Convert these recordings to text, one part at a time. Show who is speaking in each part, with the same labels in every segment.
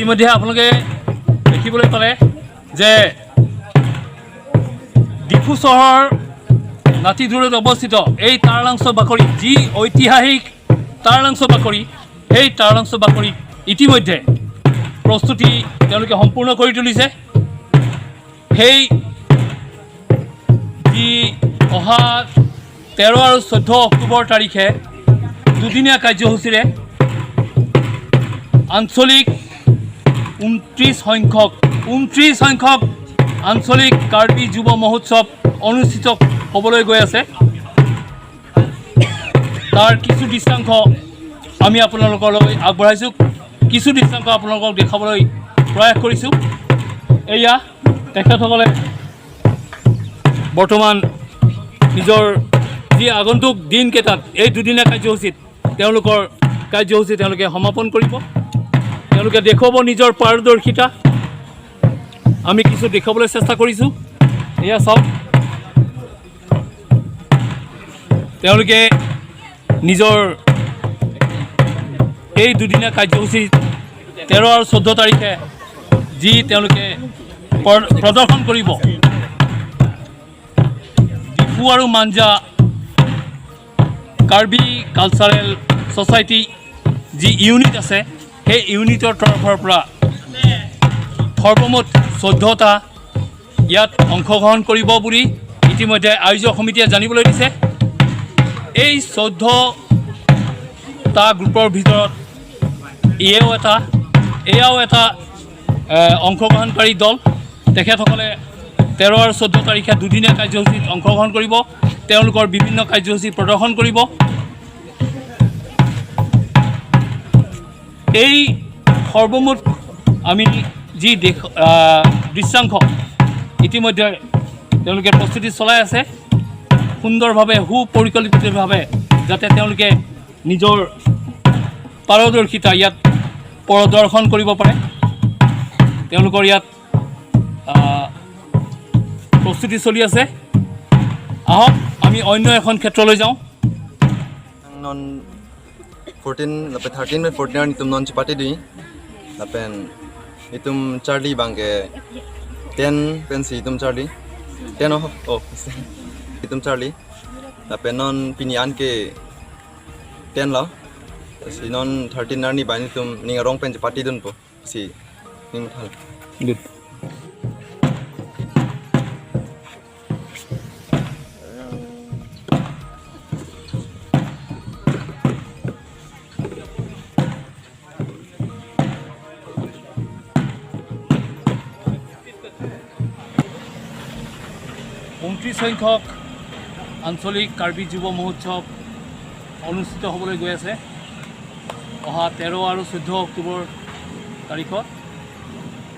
Speaker 1: ইতিমধ্যে আপোনালোকে দেখিবলৈ পালে যে ডিফু চহৰৰ নাতিদূৰত অৱস্থিত এই তাৰালাংছ বাকৰি, যি ঐতিহাসিক তাৰালাংছ বাকৰি, সেই তাৰালাংছ বাকৰি ইতিমধ্যে প্ৰস্তুতি তেওঁলোকে সম্পূৰ্ণ কৰি তুলিছে। সেই যি অহা 13 আৰু 14 অক্টোবৰ তাৰিখে দুদিনীয়া কাৰ্যসূচীৰে আঞ্চলিক 29 সংখ্যক আঞ্চলিক কাৰ্বি যুৱ মহোৎসৱ অনুষ্ঠিত হ'বলৈ গৈ আছে। তাৰ কিছু দৃশ্যাংশ আমি আপোনালোকলৈ আগবঢ়াইছোঁ, কিছু দৃশ্যাংশ আপোনালোকক দেখাবলৈ প্ৰয়াস কৰিছোঁ। এয়া তেখেতসকলে বৰ্তমান নিজৰ যি আগন্তুক দিনকেইটাত এই দুদিনীয়া কাৰ্যসূচীত তেওঁলোকৰ কাৰ্যসূচী তেওঁলোকে সমাপন কৰিব। তেওঁলোকে দেখুৱাব নিজৰ পাৰদৰ্শিতা। আমি কিছু দেখুৱাবলৈ চেষ্টা কৰিছোঁ। এয়া চাওক, তেওঁলোকে নিজৰ এই দুদিনীয়া কাৰ্যসূচী 13 আৰু 14 তাৰিখে যি তেওঁলোকে প্ৰদৰ্শন কৰিব, ডিফু আৰু মাঞ্জা কাৰ্বি কালচাৰেল ছ'চাইটি যি ইউনিট আছে, সেই ইউনিটৰ তৰফৰ পৰা সৰ্বমুঠ 14টা ইয়াত অংশগ্ৰহণ কৰিব বুলি ইতিমধ্যে আয়োজক সমিতিয়ে জানিবলৈ দিছে। এই 14টা গ্ৰুপৰ ভিতৰত এয়াও এটা অংশগ্ৰহণকাৰী দল। তেখেতসকলে 13 আৰু 14 তাৰিখে দুদিনীয়া কাৰ্যসূচীত অংশগ্ৰহণ কৰিব, তেওঁলোকৰ বিভিন্ন কাৰ্যসূচী প্ৰদৰ্শন কৰিব। এই সৰ্বমুঠ আমি যি দৃশ্যাংশ ইতিমধ্যে তেওঁলোকে প্ৰস্তুতি চলাই আছে সুন্দৰভাৱে, সুপৰিকল্পিতভাৱে, যাতে তেওঁলোকে নিজৰ পাৰদৰ্শিতা ইয়াত প্ৰদৰ্শন কৰিব পাৰে। তেওঁলোকৰ ইয়াত প্ৰস্তুতি চলি আছে। আহক আমি অন্য এখন ক্ষেত্ৰলৈ যাওঁ।
Speaker 2: Non 14 lapen 13 me 14 itum non chipati di lapen itum Charlie bangke 10 pensi itum Charlie 10 oh oh itum Charlie lapen non pinian ke 10 lo si non 13 narni ban itum ning rong pen chipati dun po si ning thal
Speaker 1: Good. ঊনত্ৰিছ সংখ্যক আঞ্চলিক কাৰ্বি যুৱ মহোৎসৱ অনুষ্ঠিত হ'বলৈ গৈ আছে অহা 13 আৰু 14 অক্টোবৰ তাৰিখত।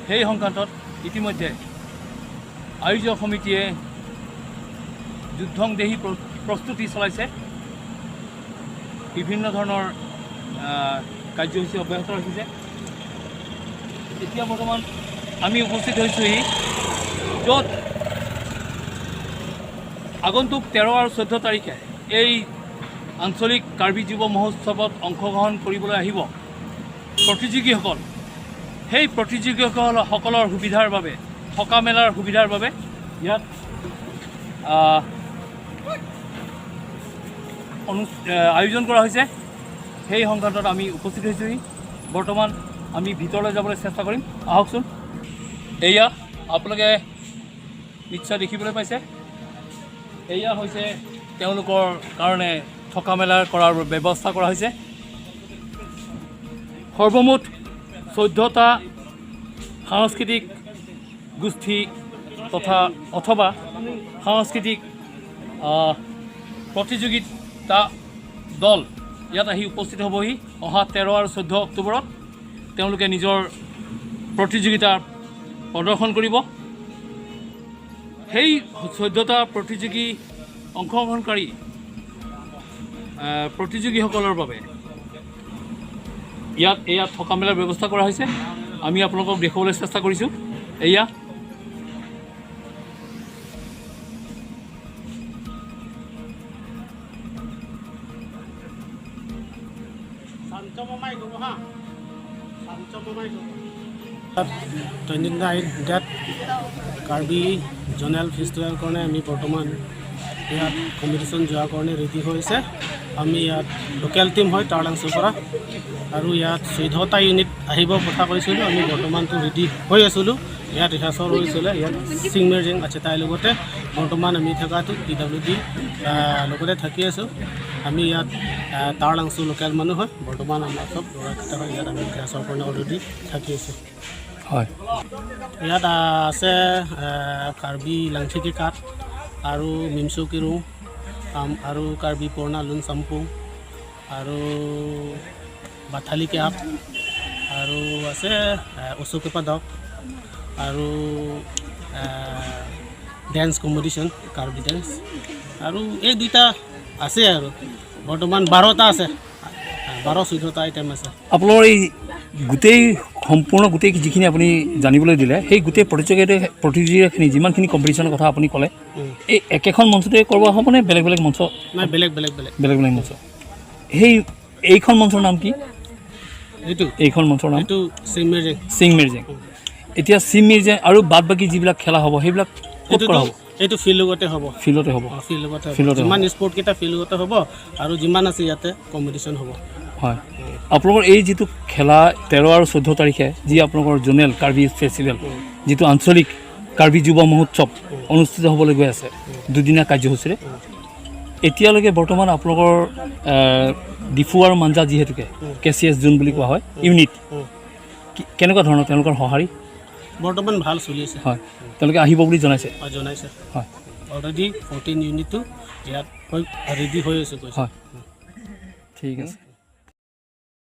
Speaker 1: সেই সংক্ৰান্তত ইতিমধ্যে আয়োজক সমিতিয়ে যুদ্ধংদেহী প্ৰস্তুতি চলাইছে। বিভিন্ন ধৰণৰ কাৰ্যসূচী অব্যাহত ৰাখিছে। এতিয়া বৰ্তমান আমি উপস্থিত হৈছোঁহি য'ত আগন্তুক 13 আৰু 14 তাৰিখে এই আঞ্চলিক কাৰ্বি যুৱ মহোৎসৱত অংশগ্ৰহণ কৰিবলৈ আহিব প্ৰতিযোগীসকল। সেই প্ৰতিযোগীসকলৰ সুবিধাৰ বাবে, থকা মেলাৰ সুবিধাৰ বাবে ইয়াত আয়োজন কৰা হৈছে। সেই সংক্ৰান্তত আমি উপস্থিত হৈছোঁহি। বৰ্তমান আমি ভিতৰলৈ যাবলৈ চেষ্টা কৰিম। আহকচোন। এয়া আপোনালোকে নিশ্চয় দেখিবলৈ পাইছে, এয়া হৈছে তেওঁলোকৰ কাৰণে থকা মেলা কৰাৰ ব্যৱস্থা কৰা হৈছে। সৰ্বমুঠ 14টা সাংস্কৃতিক গোষ্ঠী তথা অথবা সাংস্কৃতিক প্ৰতিযোগিতা দল ইয়াত আহি উপস্থিত হ'বহি অহা 13 আৰু 14 অক্টোবৰত। তেওঁলোকে নিজৰ প্ৰতিযোগিতা প্ৰদৰ্শন কৰিব। সেই 14টা প্ৰতিযোগী অংশগ্ৰহণকাৰী প্ৰতিযোগীসকলৰ বাবে ইয়াত এয়া থকা মেলাৰ ব্যৱস্থা কৰা হৈছে। আমি আপোনালোকক দেখুৱাবলৈ চেষ্টা কৰিছোঁ। এয়া
Speaker 3: 29 date Karbi zonal festival কাৰণে আমি বৰ্তমান ইয়াত কম্পিটিশ্যন যোৱাৰ কাৰণে ৰেডি হৈছে। আমি ইয়াত লোকেল টীম হয় টাৰলাংচুৰ পৰা আৰু ইয়াত 14টা ইউনিট আহিব কথা কৈছিলোঁ। আমি বৰ্তমানটো ৰেডি হৈ আছিলোঁ। ইয়াত ৰিহাৰ্চল হৈছিলে। ইয়াত চিংমেৰজেং আছে, তাইৰ লগতে বৰ্তমান আমি থকাটো পিডাব্লিউডি লগতে থাকি আছোঁ। আমি ইয়াত টাৰলাংচু লোকেল মানুহ হয়। বৰ্তমান আমাৰ চব ল'ৰাকেইটা হয়। ইয়াত আমি ৰিহাৰ্চলৰ কাৰণে অলৰেডি থাকি আছোঁ। ইয়াত আছে কাৰ্বি লাংথিকি কাঠ আৰু মিমচু কিৰু আৰু কাৰ্বি পুৰণা লুন চাম্পু আৰু বাথালি কেপ আৰু আছে অচুকেপা দক আৰু ডেন্স কম্পিটিশ্যন, কাৰ্বি ডেন্স আৰু এই দুইটা আছে। আৰু বৰ্তমান 12টা আছে, 12-14টা আইটেম আছে।
Speaker 1: আপোনালোকৰ এই গোটেই সম্পূৰ্ণ গোটেই যিখিনি আপুনি জানিবলৈ দিলে, সেই গোটেই প্ৰতিযোগিতাখিনি, যিমানখিনি কম্পিটিশ্যনৰ কথা আপুনি ক'লে, এই একেখন মঞ্চতে কৰোৱা হ'বনে বেলেগ বেলেগ মঞ্চ?
Speaker 3: নাই, বেলেগ বেলেগ বেলেগ।
Speaker 1: বেলেগ বেলেগ মঞ্চ। সেই এইখন মঞ্চৰ নাম কি?
Speaker 3: এইটো?
Speaker 1: এইখন মঞ্চৰ নাম?
Speaker 3: এইটো চিংমেৰজেং।
Speaker 1: চিং মিৰ্জেং। এতিয়া চিং মিৰ্জেং আৰু বাদ বাকী যিবিলাক খেলা হ'ব, সেইবিলাক ক'ত কৰা হ'ব?
Speaker 3: এইটো ফিল্ডতে হ'ব।
Speaker 1: ফিল্ডতে হ'ব?
Speaker 3: অঁ, ফিল্ডতে হ'ব।
Speaker 1: ফিল্ডতে হ'ব।
Speaker 3: যিমান স্পৰ্টকেইটা ফিল্ডতে হ'ব আৰু যিমান আছে ইয়াতে কম্পিটিশ্যন হ'ব।
Speaker 1: হয়, আপোনালোকৰ এই যিটো খেলা 13 আৰু 14 তাৰিখে যি আপোনালোকৰ জোনেল কাৰ্বি ফেষ্টিভেল, যিটো আঞ্চলিক কাৰ্বি যুৱ মহোৎসৱ অনুষ্ঠিত হ'বলৈ গৈ আছে দুদিনীয়া কাৰ্যসূচীৰে, এতিয়ালৈকে বৰ্তমান আপোনালোকৰ ডিফু আৰু মাঞ্জা, যিহেতুকে কেচিএছ জোন বুলি কোৱা হয়, ইউনিট কেনেকুৱা ধৰণৰ তেওঁলোকৰ সঁহাৰি?
Speaker 3: বৰ্তমান ভাল চলি আছে।
Speaker 1: হয়, তেওঁলোকে আহিব বুলি জনাইছে?
Speaker 3: অঁ, জনাইছে। অলৰেডি 14 ইউনিটটো ইয়াত হৈ ৰেডি হৈ আছে কৈছে।
Speaker 1: হয়, ঠিক আছে।